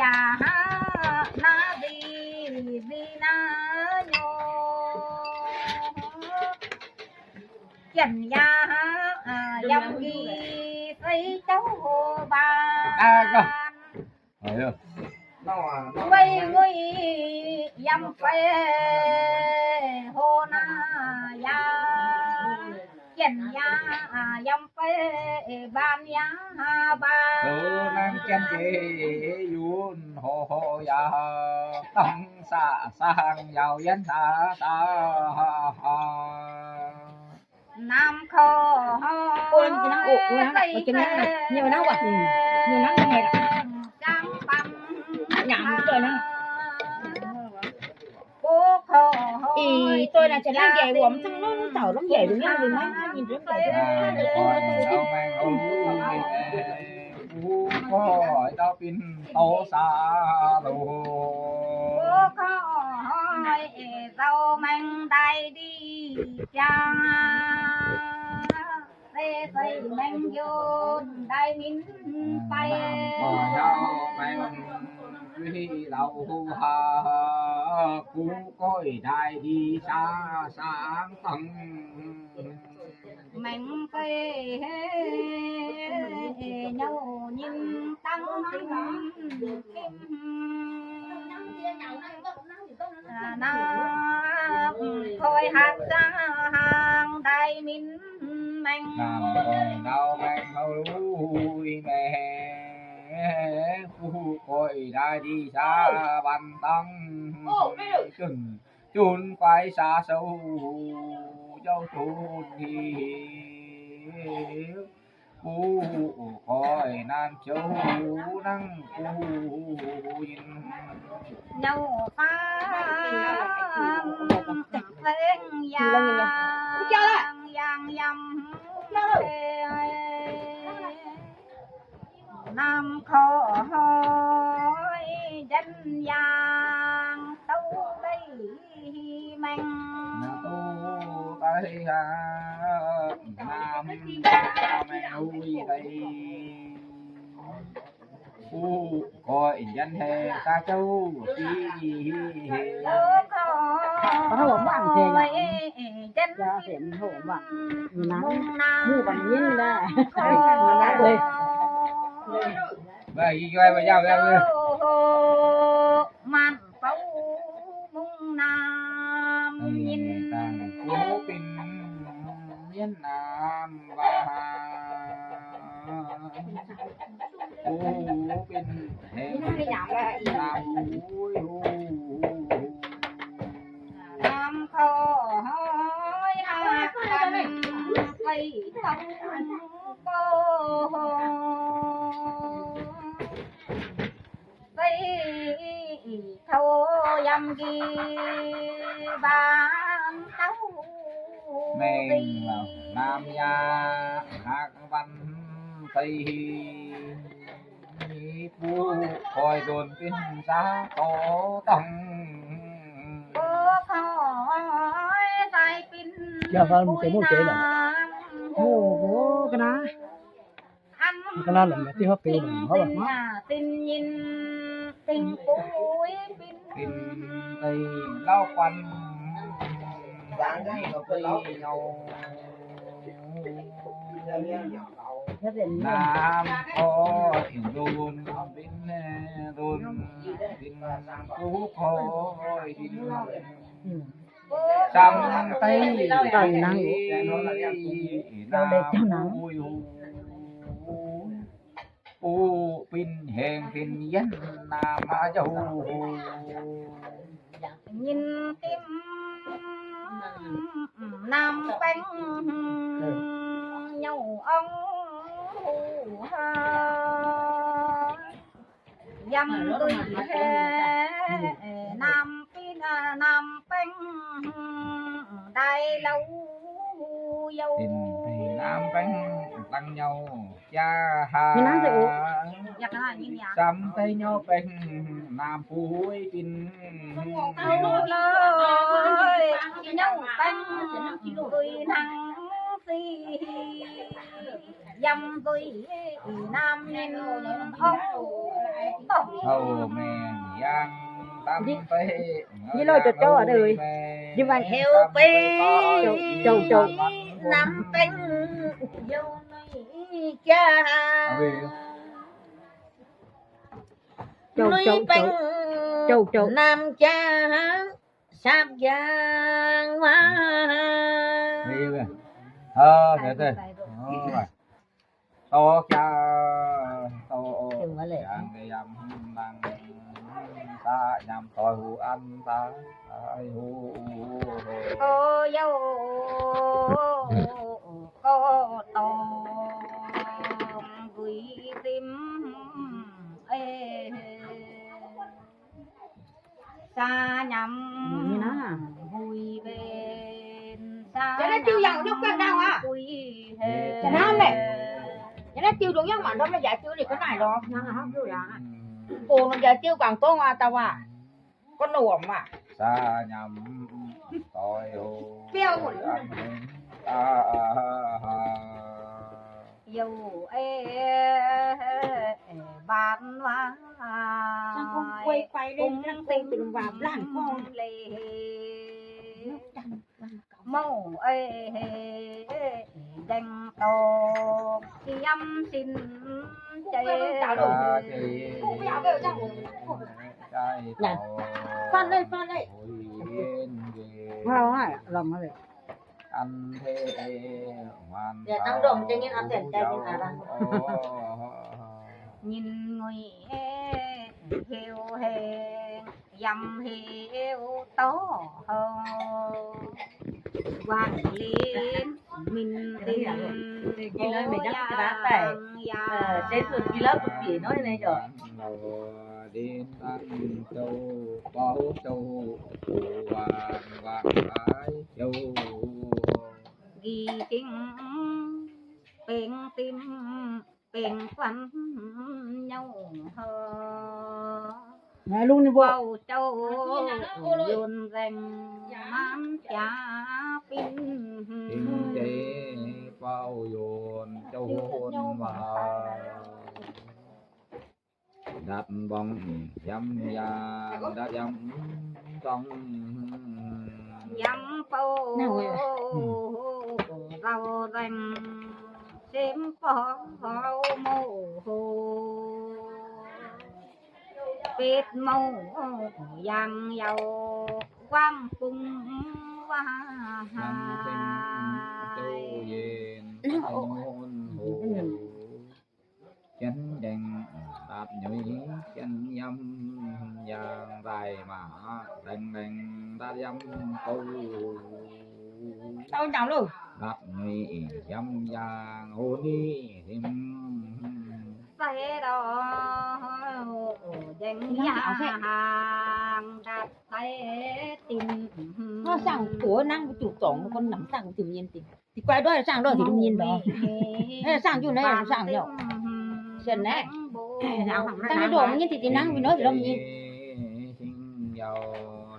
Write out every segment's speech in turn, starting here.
ຈານາດີວິນາໂຍ ຈັນຍາຢຳກີໃສ່ເຈົ້າບ້ານ ເອີ ໄວ້ງຸຍຢຳໄປໂຫນາຢາ ແກ່ນຢາຢຳໄປບ້ານຢາບ້ານ ເອີ ນາງແກ່ນເຈຢູ່ຫໍຢາ ຕັ້ງສາສາງຍາວຢັນສາສາ ນ້ຳຂໍ ໂອ້ຍ ມັນກິນນ້ຳອົບ ໂອ້ຍ ມັນກິນນ້ຳ ເໜີຍນ້ຳຫວານ ເໜີຍນ້ຳຍັງໄງລະ ຈຳປຳ ຫຍັງເກີນນະ ໂອ້ ຂໍ ອີໂຕນັ້ນຈະລ້າງໃຫຍ່ຫວມ ທັງນ້ອງເຕົາ ລ້າງໃຫຍ່ຢູ່ນີ້ ມັນກິນເລື່ອງໃຫຍ່ ເອົາແມງເອົາ ຜູ້ຂໍໃຫ້ເຈົ້າປິ່ນໂຕສາໂລ ຂໍໃຫ້ເຈົ້າແມ່ງໄດ້ດີຈາ ເສໃສ່ແມ່ງໂຍນໄດ້ມິນໄປ ຂໍເຈົ້າແມ່ງວິເລົາຫາ ກູກໍໄດ້ດີຊາສາງຕັງ ແມ່ງໄປເຫເຍົາຍິນຕັງຕິງຄິມ ນາງຄອຍຮັກສາຫາງໄດ້ມິນແມງ ນາງຄອຍເດົາແມງເຮົາລຸຍແມ່ ຜູ້ຄອຍໄດ້ດີຊາບັນຕັງ ຈົນ ຈຸນໄປສາເຊົາ ເຈົ້າໂຕນທີ່ ຜູ້ຄອຍນານເຈົ້ານັງຜູ້ຍິນ ເຍົາຟ້າເພງຢາງ ຢາງຢຳ ນຳຂໍໃຫ້ເດັ່ນຢ່າງເຕົ້າໄດ້ແມ່ງ ນະໂຕໄດ້ຫາ ນຳແມ່ງອຸຍໄດ້ ຜູ້ຂໍເອັນຢັນແທ້ຕາເຈົ້າທີ່ດີເຮັດ ຂໍ ເຮົາວ່າບ້ານແທ້ຫຍັງ ເດັນ ຢາເຫັນໂຫວ່າ ມີນາງ ໝູ່ບັນຍິນແລ້ວ ເອີຍ ໄປອີກໄປ ໄປຍາວແລ້ວເລີຍ ມັນເປົ້າມຸງນາມຍິນ ໂອ້ ເປັນ ວຽນນາມວ່າ ໂອ້ ເປັນແຫ່ງນາມ ໂອ້ຍ ໂອ້ ນາມຂໍໃຫ້ຮັກກັນໄປເທົ່າ ໄປເທົ່າຍາມດີບ້ານເຕົ້າ ແມ່ງນາມຢາກຮັກວັນໄປ ຜູ້ຄອຍດົນປິ່ນສາຕໍ່ຕັ້ງ ໂອ້ ຄອຍສາຍປິ່ນ ຢ່າຟັງ ມັນເປັນໂມເຈນະ ໂອ້ໂຫ ກະນາ ກະລາລະແມ່ນທີ່ເຮົາເປັນເຮົາວ່າເນາະ ຕິນຍິນຕິງປຸຍປິນ ປິນໄດ້ເລົ່າຄວັນ ບາງໄດ້ກໍໄປເອົາ ນ້ຳຂໍອີກດົນ ບິນແລດົນ ບິນ ຜູ້ຄອຍ ບິນ ອືມ ສຳໄຕ ເຈົ້ານາງ ເຈົ້າເລັກເຈົ້ານາງ ໂອ້ ປິນແຮງປິນເຢັນນາມາເຈົ້າ ຍິນຕິມ ເປັງ ເອີ ເຍົາອອງຫູຫາ ຢຳດຸຍແຮ ນ້ຳປິນ ນ້ຳເປັງ ໄດ້ເລົ່າເຍົາ ເປັນນ້ຳເປັງ ຕັ້ງເຍົາຈາຫາ ຢາກໄດ້ຍິນຢາ ສຳໄປເຍົາເປັງ ນ້ຳຜຸຍປິນ ເອົາເລີຍ ເຍົາເປັງ ຕຸ້ຍນັງສີ ຢຳຕຸ້ຍ ນ້ຳມິນອອກ ເອົາແມ່ນຢ່າງຕຳໄປ ນີ້ເລີຍເຈົ້າເອີຍ ຢູ່ບ້ານແຖວເປ ເຈົ້າ ເຈົ້າ ເຈົ້າ ນ້ຳເປັງ ຢູ່ໃນຈາ ເຈົ້າ ເຈົ້າ ເຈົ້າ ເຈົ້າ ນ້ຳຈາ ສາກຢາງວ່າ ເອີ ເອີ ເອີ ໂຕຈາ ໂຕ ເອີ ມາແລ້ວ ຢາງກະຢຳດັງ ສາຍຳ ຕອຍຫູອັນ ຕາຍຫູ ໂຕເຍົາ ກໍຕອງ ບຸຍຕິມ ເອ ສາຍຳ ນີ້ນະ ຫຸຍເວນ ສາຍຳ ຈະໄດ້ຕິວຢ່າງຍົກເກີນດາວອະ ຫຸຍເຮ ຈະນຳແຫຼະ ຈະໄດ້ຕິວດົງຢ່າງໝານດອກ ລະຢາຕິວນີ້ກໍໜ້ອຍດອກ ນາງເຮົາຢູ່ລາ ໂອ ລະຢາຕິວກາງໂຕງອາຕະວາ ກໍໜວມອະ ສາຍຳ ຕອຍໂອ ປຽວໝົດ ອາຫາ ເຍົາເອ ບ້ານວ່າ ສັງຄົມປ່ວຍໄປເລີຍ ສັງຄົມເປັນບາບລ້ານຄອງເລີຍ ເມົາເອ ແດງຕອກ ກຽມສິນເຈ ຟັນເລີຍ ຟັນເລີຍ ເອົາໃຫ້ລອງເອົາເລີຍ. ອັນເທວັນ ດຽວຕັ້ງດົມຈະຍິນເອົາແສນໃຈກິນອາລັນ ຍິນງຸຍເອ ເຫວແຮງ ຢຳເຫວຕໍ່ ຫອງ ຫວ່າງລີນ ມິນຕິນ ກິນເລີຍແມ່ນຍັງກະດາໄປ ເອີ ໃຈສຸດກິນເລີຍທຸກປີເນາະ ໃນຈອ ດີນອັນເຈົ້າເປົ່າເຈົ້າ ຜູ້ຫວານຫວານຫຼາຍເຈົ້າ ກີຈິງ ເປັງຕິມ ເປັງຄວັນ ເຍົາເຮີ ແມ່ລຸງນີ້ບໍ່ ເວົ້າເຈົ້າ ໂຍນແຣງ ມານຈາປິນ ເປັງເຈ ເປົ່າໂຍນ ເຈົ້າໂຫນມາ ດັດບ້ອງ ຢຳຢາງ ດັດຢຳຕ້ອງ ຢຳເປົ່າ ເລົ່າແຣງ ເຊມປອງ ໂມໂຫ ເປັດເມົາ ຢ່າງເຍົາ ກວ້າງປຸງວ່າ ຢຳເຊັງ ເຈົ້າເຢັນ ໂຫນໂຫ ຈຽນແດງ ດາດຫຍຸຍ ຈຽນຢຳ ຢາງໄດ້ມາ ແດງແດງ ດາດຢຳໂຕ ເຕົ້າຫຍັງລູກ ດາດຫຍຸຍ ຢຳຢາງ ໂຫນີ ຫິມ ໃສ່ດອກ ແດງຢາງ ດາດໃສ່ຕິນ ເຮົາສັ່ງໂຕນັ່ງຢູ່ສອງຄົນນຳ ສັ່ງຕິມເຢັນຕິ ຊິກວາຍດ້ວຍ ສ້າງດ້ວຍ ຊິໄດ້ຍິນບໍ່? ເອີ ສ້າງຢູ່ໃນ ສ້າງດອກ ເຊັ່ນແນ ຕັ້ງໃນດອກມັນຍິນ ຊິຕິນັງຢູ່ເນາະ ຊິລອງຍິນ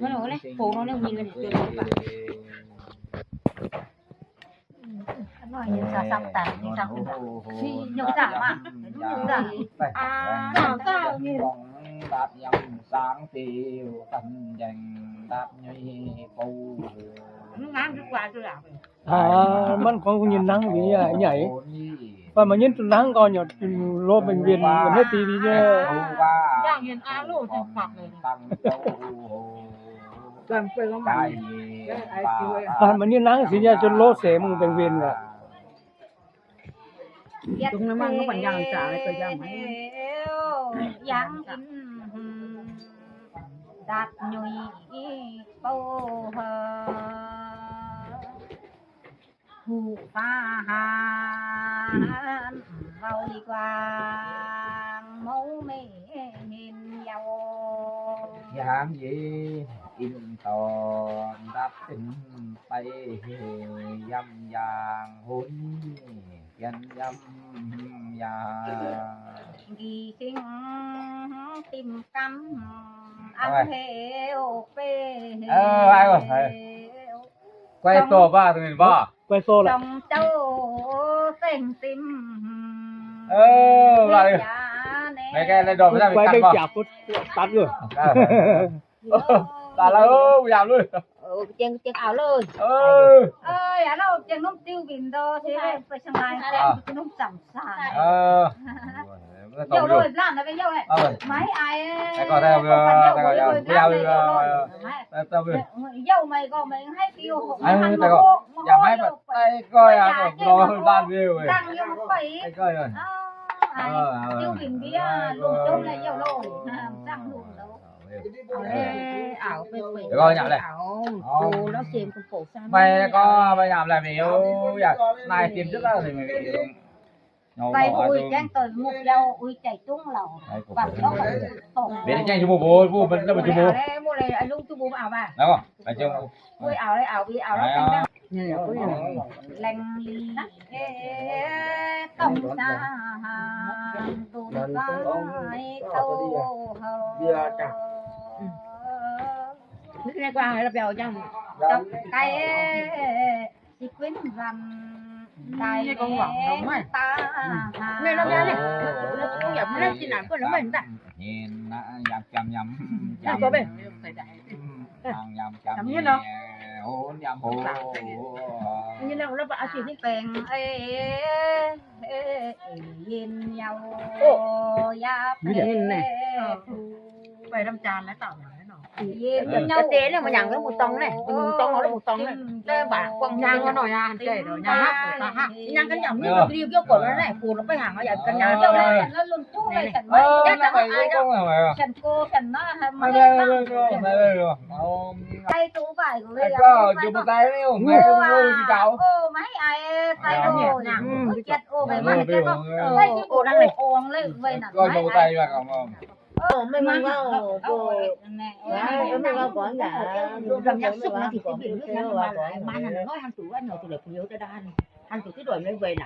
ມັນໂອເລີຍ ໂປງເນາະ ຍິນກັນຈົນ ນ້ອຍຍັງສະສັບຕາ ຍັງສັບຂຶ້ນ ຍກສາມມາ ຍກສາມ ອ່າ ສາມ ສາມ ດາດຢຳສາງຕິວ ກັນແຍ່ງ ດາດຫຍຸຍໂປ ງາມດີກວ່າ ອ່າ ມັນຂອງຍິນນັງນີ້ໃຫຍ່ ວ່າມາຍິນນາງກ່ອນ ໂລເປັນວຽນ ມັນເຮັດດີດີເດີ ຢ່າງເຫັນອາໂລຈັງຄັກເລີຍ ການໄປຂອງມັນ ການມາຍິນນາງຊິຍາຈົນໂລເສ ມັນເປັນວຽນລະ ຕົງນັ້ນມັນກໍບັນຍາງສາ ກໍຍັງໃຫ້ ຍັງກິນ ດາດຫຍຸຍໂປເຮີ ເ ປາຫານເວົ້າດີກວ່າ ເມົາແມ່ເຫັນເຍົາ ຍາມເຢັນອິນຕອນ ດັບເປັນໄປເຫ ຍຳຢາງ ໂຫນ ກຽນຍຳຢາງ ດີຊິງຕິມກຳ ເອົາ ອັນເຫວເປ ເອີ ໄປ ໄປ ໄປ ໄກວໂຕບ້າຕົວນີ້ບໍ່? ໄກວໂຕລະ ສອງເຈົ້າເຕັງຕິມ ເອີ ວ່າເລີຍ ແມ່ແກໄດ້ດອກໄປ ໄກວເປັນຈາກພຸດຕັດເລີຍ ຕາຍແລ້ວ ເອີ ບໍ່ຢາກເລີຍ ເອີ ເຈັງ ເຈັງເອົາເລີຍ ເອີ ເອີ ຢ່າເລີຍ ເຈັງນົມຕິວບິນໂດ ຊິໄປຊຽງລາຍ ແຕ່ນົມສຳ ສານ ເອີ ເຍົາໂລດ ລ້ານລະໄປເຍົາເລີຍ ເອີ ໄມ້ອາຍ ແຕ່ກໍໄດ້ເອົາ ແຕ່ກໍຢາກ ເຍົາໃໝ່ກໍໄມ່ໃຫ້ຕິວ ເອີ ແຕ່ກໍຢາກໄມ້ໄປ ກໍຢາກ ກໍຢາກ ກໍຢາກ ກໍຢາກ ຕິວບິນເບຍ ລົງຈົມແລ້ວເຍົາໂລດ ສ້າງລຸງໂລດ ເອົາແລ້ວ ເອົາໄປ ໄປ ເອົາ ໂຕລາວເຊມກັບໂປຊາ ໄປກໍໄປຍາມແລ້ວ ແມ່ເອີຍ ຢາກນາຍເຕັມຈຸດແລ້ວ ໄປ ອຸ້ຍ ແຈ້ງໂຕໝູກເຈົ້າ ອຸ້ຍ ໃຈຕຸ້ງລາວ ໄປກໍໄປ ເປັນແຈ້ງຈຸໝູກ ໂອ້ຍ ຜູ້ມັນຈະໄປຈຸໝູກ ເອົາແລ້ວ ໝູກເລີຍ ອາລຸງຈຸໝູກເອົາວ່າ ແລ້ວກໍໄປຈຸໝູກ ອຸ້ຍ ເອົາເລີຍ ເອົາ ເອົາແລ້ວ ນີ້ ແລງລີ ເອ ຕ້ອງສາງ ຕູນໄປໂຕເຮົາ ເບຍກະ ອືມ ນີ້ກວາງ ແລ້ວໄປເອົາຈັ່ງ ໄກ່ ຊິເປັນວັນ ອືມ ໄດ້ ນີ້ກໍຫວັງດອກໄມ້ ຕາ ອືມ ຫາ ແມ່ນແລ້ວ ແມ່ນແລ້ວ ເອີ ເອີ ເອີ ເອີ ຢາກໄດ້ກິນນ້ຳເພິ່ນແລ້ວ ແມ່ນຕາ ເຫັນນະ ຢາກຈຳຍຳ ຈຳ ຈຳ ນາງຍາມຈຳເນາະ ໂຫນຍາມໂຫ ນີ້ແຫຼະ ລາວອາຊີບນີ້ແປງ ເອ ເອ ເຢັນເຍົາ ໂອ້ ຢາແປງ ໄປນຳຈານແລ້ວເຕົາເນາະ ເຢັນເຍົາ ກະເຕະນີ້ມັນຫຍັງ ແລ້ວໝູຕອງນີ້ ໝູຕອງ ເອົາແລ້ວໝູຕອງນີ້ ແຕ່ບາດກວ້າງຍາງເນາະ ຍາງແຕ່ດອກ ຍາງ ຍັງກັນຫຍັງ ມີວິດີໂອກົດໄວ້ໄດ້ ໂຫນໄປຫາ ຢາກກັນຍາງ ເຈົ້າແລ້ວ ແລ້ວລຸງຈຸ້ຍກັນ ເອີ ຢາກຈະຫາ ຢາກ ໂກກັນມາ ມາເລີຍ ມາເລີຍ ເອົາ ໄປຕູ້ໄປເລີຍ ກໍຢູ່ບໍ່ໄດ້ແລ້ວ ມາເລີຍ ເຈົ້າ ໂອ້ ມາໃຫ້ອາຍໄປໂລດ ອືມ ກຽດໂອ້ໄປມາ ເອີ ໂອ້ ນັ້ນແຫຼະ ໂອ້ ເລີຍໄວ້ນັ້ນ ກໍຢູ່ບໍ່ໄດ້ວ່າກໍ ເອີ ແມ່ນວ່າ ໂອ້ ແມ່ນວ່າກ່ອນ ຢາກ ຢາກສຸກນະ ທີ່ຊິບິນ ມານັ້ນ ຮ້ອຍ ຫັ້ນ ຕູ ອັນ ເອົາ ໂຕເລີຍ ຜູ້ດຽວ ຈະດານ ຫັ້ນ ໂຕ ທີ່ດອຍ ໄວ້ນະ